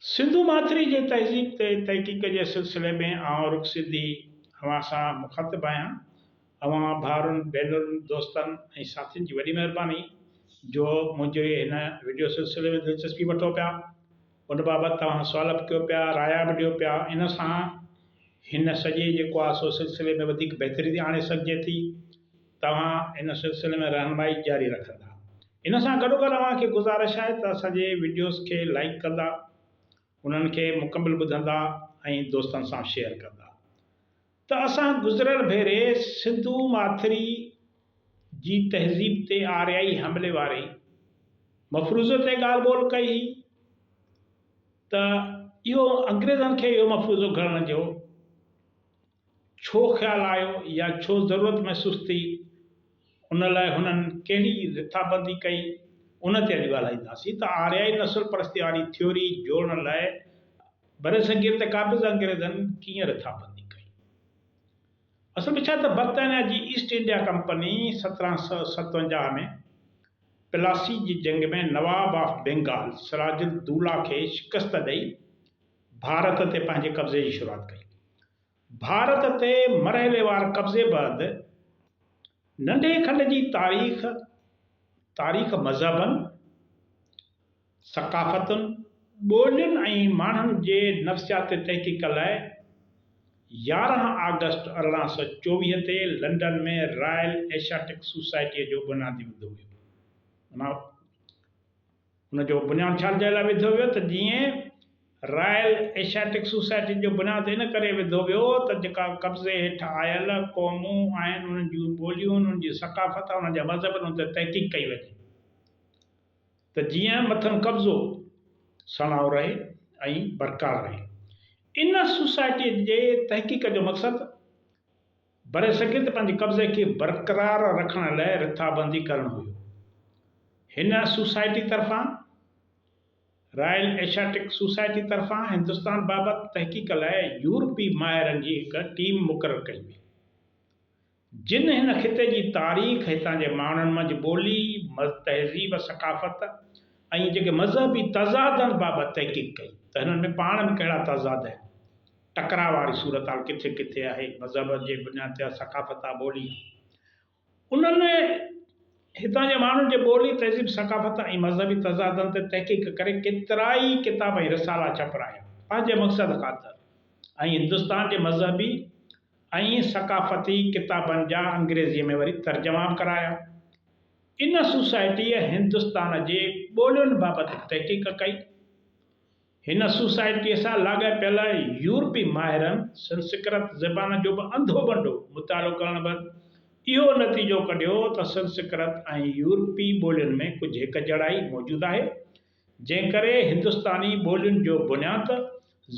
سنڌو ماٿري جي تهذيب تي تحقيق جي سلسلي ۾ آئون رخ سنڌي اوهان سان مخاطب آهيان. اوهان ڀائرن، ڀينرن، دوستن ۽ ساٿين جي وڏي مهرباني جو منهنجي هن وڊيو سلسلي ۾ دلچسپي وٺو پيا. ان بابت توهان سوال به ڪيو پيا، رايا به ڏيو پيا. ان سان هن سڄي جيڪو آهي سو سلسلي ۾ وڌيڪ بهتري آڻي سگهجي ٿي. توهان ان سلسلي ۾ رهنمائي جاري رکندا. ان سان گڏوگڏ اوهان کي گذارش آهي ته اسان جي وڊيوز کي لائيڪ ڪندا، انهن کي مڪمل ٻڌندا ۽ دوستن سان شيئر ڪندا ته اسان گذريل ڀيري سنڌو ماٿري جي تهذيب تي آريائي حملي واري مفروضي تي ڳالهه ٻولهه ڪئي هئي ته اهو انگريزن کي اهو مفروضو گهڙڻ جو ڇو خيال آيو يا ڇو ضرورت محسوس ٿي، ان لاء هنن ڪهڙي رٿابندي ڪئي، ان تي اڄ ڳالهائينداسين ته آريائي نسل پرستي واري ٿيوري جوڙڻ لاء برصغير تي قابض انگريزن ڪيئن رٿابندي ڪئي. اصل ۾ ڇا ته برطانيا جي ايسٽ انڊيا ڪمپني 1757 ۾ پلاسي جي جنگ ۾ نواب آف بينگال سراج الدوله کي شڪست ڏئي ڀارت تي پنهنجي قبضي جي شروعات ڪئي. ڀارت تي مرحليوار قبضي بعد ننڍي کنڊ جي تاريخ، تاريخ مذهبن، ثقافتن، ٻولين ۽ ماڻهن جي نفسيات تي تحقيق لاء 11 آگسٽ 1824 تي لنڊن ۾ رائل ايشياٽڪ سوسائٽيء جو بنياد وڌو ويو. ان جو بنياد ڇا جي لاء وڌو ويو ته جيئن رائل ايشياٽڪ سوسائٽي جو بنياد ان ڪري وڌو ويو ته جيڪا قبضي هيٺ آيل قومون آهن انهن جون ٻوليون انهن جي ثقافت انهن جا مذهب انهن تي تحقيق ڪئي وڃي ته جيئن مٿن قبضو سڻائو رهي ۽ برقرار رهي. ان سوسائٽي جي تحقيق جو مقصد برصغير تي پنهنجي قبضي کي برقرار رکڻ لاء رٿابندي ڪرڻ هيو. هن سوسائٽي طرفان رائل ايشياٽڪ سوسائٽي طرفان هندستان بابت تحقيق لاء يورپي ماهرن جي هڪ ٽيم مقرر ڪئي وئي، جن هن خطي جي تاريخ، هتان جي ماڻهن منجهه ٻولي، تهذيب، ثقافت ۽ جيڪي مذهبي تضادن بابت تحقيق ڪئي ته هنن ۾ پاڻ ۾ ڪهڙا تضاد آهن. ٽڪراء واري صورتحال ڪٿي ڪٿي آهي، مذهب جي بنياد تي آهي، ثقافت آهي، ٻولي آهي. انهن هتان جي ماڻهن جي ٻولي، تهذيب، ثقافت ۽ مذهبي تضادن تي تحقيق ڪري ڪيترائي ڪتاب ۽ رسالا ڇپرايا، پنهنجي مقصد خاطر ۽ هندستان جي مذهبي ۽ ثقافتي ڪتابن جا انگريزيء ۾ وري ترجما به ڪرايا. ان سوسائٽيء هندستان جي ٻولين بابت تحقيق ڪئي. هن سوسائٽيء سان لاڳاپيل يورپي ماهرن سنسڪرت زبان جو به انڌو ٻنڊو مطالعو ڪرڻ بعد اهو نتيجو ڪڍيو ته سنسڪرت ۽ يورپي ٻولين ۾ ڪجهه هڪجهڙائي موجود آهي، جنهن ڪري هندستاني ٻولين جو بنياد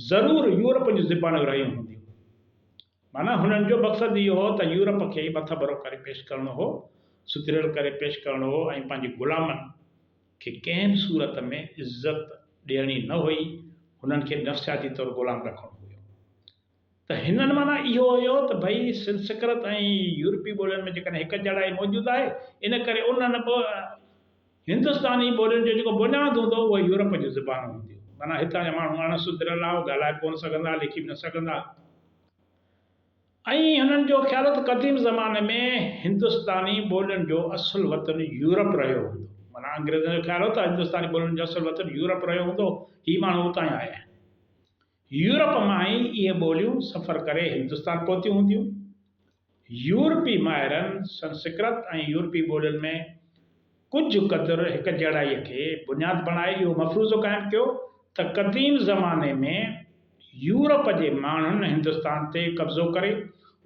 ضرور يورپ جون زبانون رهيون هونديون. معنيٰ هنن جو مقصد اهو هو ته يورپ کي مٿڀرو ڪري پيش ڪرڻو هو، سڌريل ڪري پيش ڪرڻو هو ۽ پنهنجي غلامن کي ڪنهن به صورت ۾ عزت ڏيڻي نه هئي، هنن کي نفسياتي طور غلام رکڻو هيو. ته هنن معنيٰ اهو هيو ته ڀئي سنسڪرت ۽ يورپي ٻولين ۾ جيڪڏهن هڪ جهڙائي موجود آهي، ان ڪري انهن به هندستاني ٻولين جو جيڪو بنياد هوندو اهو يورپ جون زبانون هونديون. معنيٰ هتان جا ماڻهو اڻ سڌريل هئا، ڳالهائي به ڪونه سگهندا، لکي به نه سگهندا. ۽ هنن جو خيال هو ته قديم زماني ۾ هندستاني ٻولين جو اصل وطن يورپ رهيو هوندو. معنيٰ انگريزن جو خيال هو ته هندستاني ٻولين جو اصل وطن يورپ رهيو هوندو، هي ماڻهو اتان ئي آيا آهن. يورپ مان ئي اهي ٻوليون سفر ڪري هندستان پهتيون هونديون. يورپي ماهرن سنسڪرت ۽ يورپي ٻولين ۾ ڪجهه قدر هڪجهڙائيء کي بنياد بڻائي اهو مفروضو قائم ڪيو ته قديم زماني ۾ يورپ جي ماڻهن هندستان تي قبضو ڪري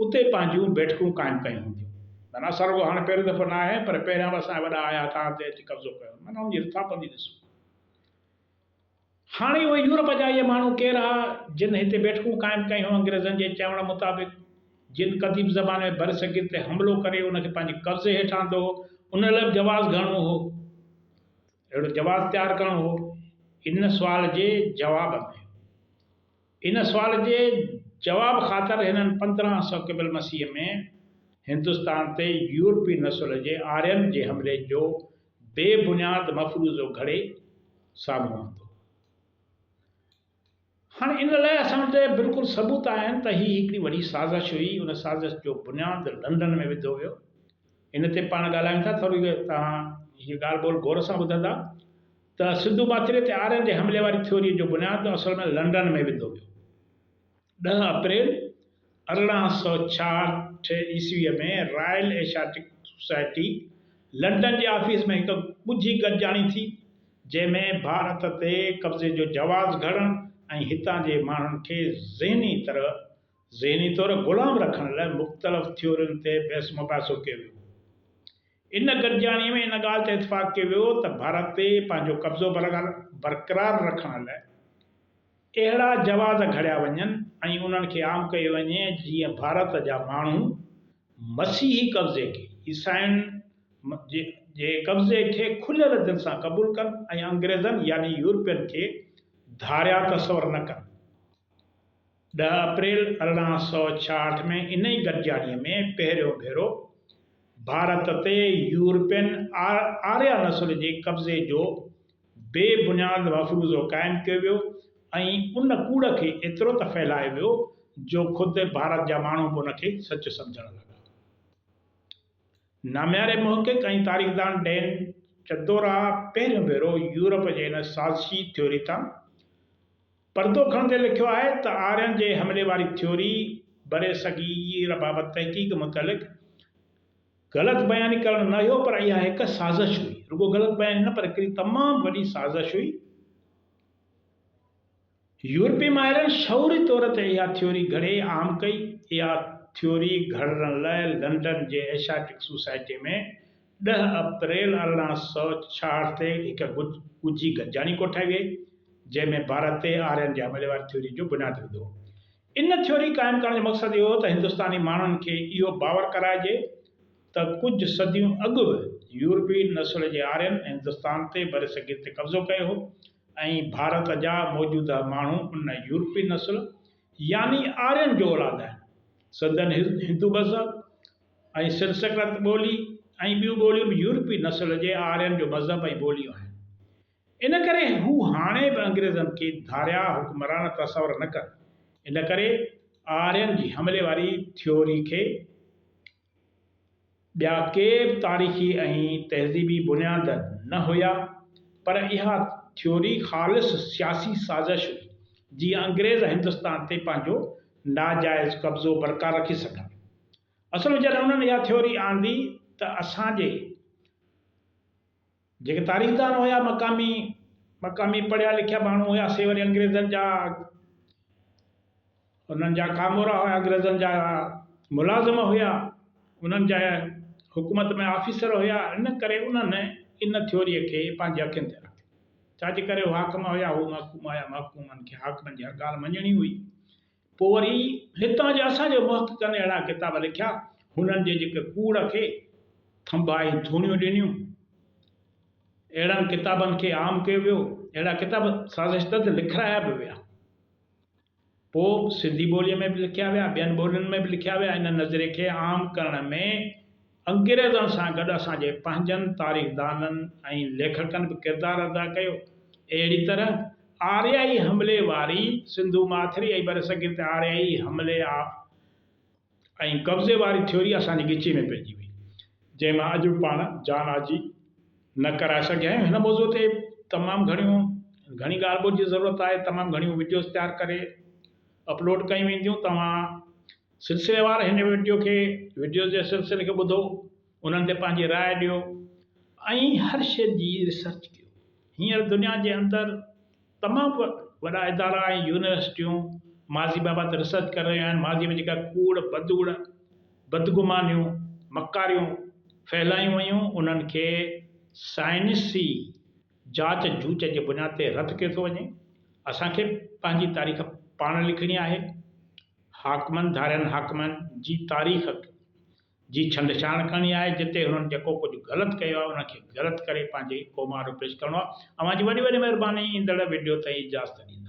اتي پنهنجون بيٺڪون قائم ڪيون هونديون. معنيٰ اسان رڳو هاڻي پهريون دفعو نه آيا آهيون پر پهريان به اسان جا وڏا آيا هتان هتي اچي قبضو ڪيو. معنيٰ ان جي رٿابندي ڏسو. هاڻي اهي يورپ جا اهي ماڻهو ڪير ها جن هتي بيٺڪون قائم ڪيون هيون انگريزن جي چوڻ مطابق جن قديم زماني ۾ برصغير تي حملو ڪري ان کي پنهنجي قبضي هيٺ آندو هو ان لاء به جواز گهڻو هو اهڙو جواز تيار ڪرڻو هو ان سوال جي جواب ۾ ان سوال جي جواب خاطر هنن 1500 قبل مسيح ۾ هندستان تي يورپي نسل جي آرين جي حملي جو بي بنياد مفروضو گهڙي سامهون آندو. هاڻي ان لاء اسان وٽ بلڪل ثبوت آهن ته هي هڪڙي وڏي سازش هئي، ان سازش جو بنياد لنڊن ۾ وڌو ويو. ان تي پاڻ ڳالهايون ٿا، ٿوري توهان هيء ڳالهه ٻولهه غور سان ٻڌندا ته سنڌو ماٿريء تي آرين جي حملي واري ٿيوريء جو بنياد اصل ۾ لنڊن ۾ وڌو ويو. 10 اپريل 1866 عيسويء ۾ رائل ايشياٽڪ سوسائٽي لنڊن جي آفيس ۾ هڪ ڳجهي گڏجاڻي ٿي، جنهن ۾ ڀارت تي قبضي جو جواز گهڙڻ ۽ هتان جي ماڻهن کي ذهني طرح ذهني طور غلام رکڻ لاء مختلف ٿيورين تي بحث مباحثو ڪيو ويو. ان گڏجاڻيء ۾ ان ڳالهه تي اتفاق ڪيو ويو ته ڀارت تي پنهنجو قبضو برقرار رکڻ لاء اهڙا جواز گهڙيا وڃن ۽ انهن کي عام ڪيو وڃي جيئن ڀارت جا ماڻهو مسيحي قبضي کي، عيسائين جي قبضي کي کليل دل سان قبول ڪن ۽ انگريزن يعني يورپين کي ڌاريا تصور نه ڪن. 10 اپريل 1866 ۾ انهي گڏجاڻيء ۾ پهريون ڀيرو ڀارت تي يورپين آريا نسل جي قبضي جو بي بنياد مفروضو قائم ڪيو ويو ۽ ان ڪوڙ کي ايترو ته ڦهلايو ويو جو خود ڀارت جا ماڻهو به ان کي سچ سمجهڻ لڳا. نامياري محقق ۽ تاريخدان ڊين چدورا پهريون ڀيرو يورپ جي ان سازشي ٿيوري تان پردو کڻندي لکيو آهي ته آرين جي حملي واري ٿيوري برصغير بابت تحقيق متعلق غلط بياني ڪرڻ نه هيو پر اها هڪ سازش هئي. رڳو غلط بياني نه پر هڪڙي تمام وڏي سازش هئي. يورپي ماهرن شعوري طور تي اها ٿيوري گهڙي عام ڪئي. اها ٿيوري گهڙڻ لاء لنڊن جي ايشياٽڪ سوسائٽي ۾ 10 اپريل 1866 تي هڪ ڳجهي گڏجاڻي ڪوٺائي ويئي، جنهن ۾ ڀارت تي آرين جي حملي واري ٿيوري جو بنياد وڌو. ان ٿيوري قائم ڪرڻ جو مقصد اهو هو ته هندستاني ماڻهن کي اهو باور ڪرائجي ته ڪجهه صديون اڳ به يورپي نسل جي آرين هندستان تي برصغير تي قبضو ڪيو هو ۽ ڀارت جا موجوده ماڻهو ان يورپي نسل يعني آرين جو اولاد آهن. سندن هندو مذهب ۽ سنسڪرت ٻولي ۽ ٻيون ٻوليون به يورپي نسل جي آرين جو مذهب ۽ ٻوليون آهن. ان ڪري هو هاڻي به انگريزن کي ڌاريا حڪمران تصور نه ڪن. ان ڪري آرين جي حملي واري ٿيوري کي ٻيا ڪي به تاريخي ۽ تهذيبي بنياد نه هيا، پر اها ٿيوري خالص سياسي سازش هئي، جيئن انگريز هندستان تي پنهنجو ناجائز قبضو برقرار رکي سگهن. اصل ۾ جڏهن انهن اها ٿيوري آندي ته اسان جي. جيڪي تاريخدان هيا مقامي مقامي پڙهيا لکيا ماڻهو هيا سي وري انگريزن جا انهن جا ڪامورا هيا انگريزن جا ملازم هيا انهن جا حڪومت ۾ آفيسر هيا ان ڪري انهن ان ٿيوريء کي پنهنجي اکين تي رکيو ڇا جي ڪري هو حاڪم هيا هو محڪوم هيا محڪومن کي حاڪمن جي هر ڳالهه مڃڻي هئي پوء وري هتان جي اسان جي محققن اهڙا ڪتاب لکيا، هنن جي جيڪي ڪوڙ کي ٿنڀا ۽ ٿوڻيون ڏنيون، اهڙن ڪتابن کي عام ڪيو ويو، اهڙا ڪتاب سازش تحت لکرايا به ويا. پوء سنڌي ٻوليء ۾ به لکيا ويا، ٻين ٻولين ۾ به لکيا ويا، ان نظريي کي عام ڪرڻ ۾ انگريزن سان گڏ اسان جي پنهنجن تاريخدانن ۽ ليکڪن به ڪردار ادا ڪيو. اهڙي طرح آريائي حملي واري سنڌو ماٿري ۽ برصغير تي آريائي حملي ۽ قبضي واري ٿيوري اسان جي ڳچي ۾ پئجي وئي، جنهن مان اڄ به پاڻ جان آجي نه ڪرائي سگهيا آهيون. هن موضوع تي تمام گهڻيون گهڻي ڳالهه ٻولهه جي ضرورت آهي. تمام گهڻيون وڊيوز تيار ڪري اپلوڊ ڪيون وينديون. توهان سلسليوار هن وڊيو کي وڊيوز جي سلسلي کي ٻڌو، انهن تي پنهنجي راء ڏيو ۽ هر شيء جي ريسرچ ڪيو. هينئر دنيا جي اندر تمام وڏا ادارا ۽ يونيورسٽيون ماضي بابت ريسرچ ڪري رهيون آهن، ماضي ۾ جيڪا ڪوڙ، بدوڙ، بدگمانيون، مڪاريون ڦهلايون ويون انهن کي سائنسي جاچ جوچ جي بنياد تي رد ڪيو ٿو وڃي. اسان کي پنهنجي تاريخ پاڻ لکڻي آهي. حاڪمن ڌارين حاڪمن جي تاريخ جي ڇنڊڇاڻ ڪرڻي آهي جتي هنن جيڪو ڪجهه غلط ڪيو آهي ان کي غلط ڪري پنهنجي قوم آڏو پيش ڪرڻو آهي اوهان جي وڏي وڏي مهرباني ايندڙ وڊيو تائين اجازت ڏيندا.